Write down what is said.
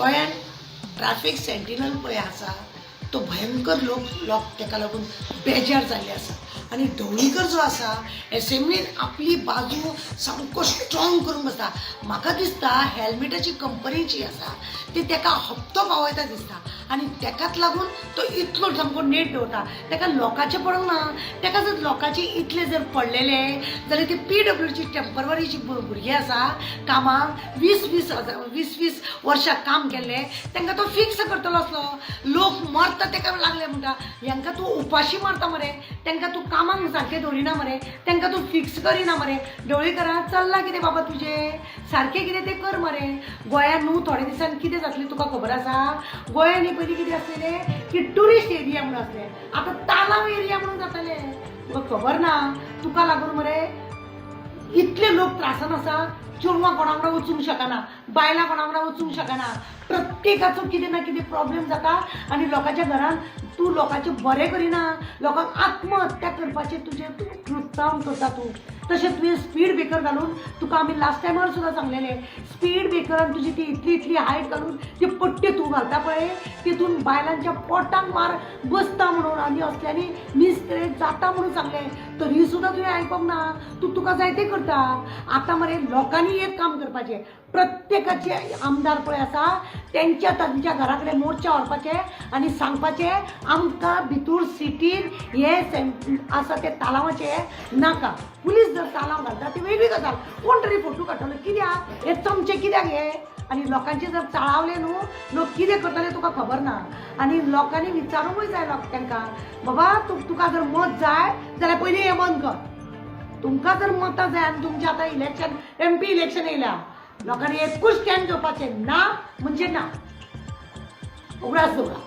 गोंयान traffic sentinel पळय आसा तो भयंकर लोक लोक ताका लागून बेजार जाल्ले आसा. आनी ढवळीकर जो आसा एसेंब्लीन आपली बाजू सामको स्ट्रॉंग करून बसता. म्हाका दिसता हेल्मेटाची कंपनी जी आसा ती ताका हप्तो पावयता दिसता आनी ताकाच लागून तो इतलो सामको नेट दवरता. ताका लोकांचें पडूंक ना. ताका जर लोकांचे इतले जर पडलेले जाल्यार ती पीडब्ल्यूची टेंपररी जी भुरगीं आसा कामाक 20-20 हजार 20-20 वर्सां काम केल्लें, तांकां तो फिक्स करतलो आसलो. लोक मरता ताका लागले म्हणटा. हेंकां तूं उपाशी मारता मरे, तांकां तूं कामाक सारकें दवरिना मरे, तांकां तूं फिक्स करिना मरे. ढवळीकरा, चल्लां कितें बाबा तुजें? सारकें कितें तें कर मरे. गोंयांत न्हू थोड्या दिसांनी कितें जातलें तुका खबर आसा? गोंयांत न्ही पयलीं कितें आसलेलें की ट्युरिस्ट एरिया म्हणून आसलें, आतां तालांव एरिया म्हणून जातलें. तुका खबर ना? तुका लागून मरे इतले लोक त्रासान आसा. चेडवां कोणा वांगडा वचूंक शकना, बायलां कोणा वांगडा वचूंक शकना. प्रत्येकाचो कितें ना कितें प्रॉब्लेम जाता आनी लोकांच्या घरान तूं लोकांचें बरें करिना. लोकांक आत्महत्या करपाचें तुजें तूं प्रोत्साहन करता तूं. तशें तुवें स्पीड ब्रेकर घालून, तुका आमी लास्ट टायमार सुद्दां सांगलेलें, स्पीड ब्रेकरान तुजी ती इतली इतली हायट घालून ती पट्टी तूं घालता पळय, तितून बायलांच्या पोटाक मार बसता म्हणून आनी असल्यांनी मिसकॅरेज जाता म्हणून सांगलें, तरी सुद्दां तुवें आयकोंक ना. तूं तुका जाय तें करता. आतां मरे लोकांनी एक काम करपाचें. प्रत्येकाचे आमदार पळय आसा, तेंच्या तांच्या घरा कडेन मोर्चा व्हरपाचे आनी सांगपाचें, आमकां भितूर सिटीन हे आसा ते तालांवाचे नाका. पुलीस जर तालांव घालता ती वेगळी गजाल. कोण तरी फोटो काडटलो. कित्याक हे चमचे? कित्याक हे? आनी लोकांचे जर चाळावले न्हू, लोक कितें करतले तुका खबर ना. आनी लोकांनी विचारूंकूय जाय लोक तांकां, बाबा तूं तुका जर मत जाय जाल्यार पयलीं हें बंद कर. तुमकां जर मतां जाय आनी तुमचें आतां इलेक्शन, एमपी इलेक्शन येयल्या, लोकांनी एकूच स्टँड घेवपाचें, ना म्हणजे ना. उगडास दवरा.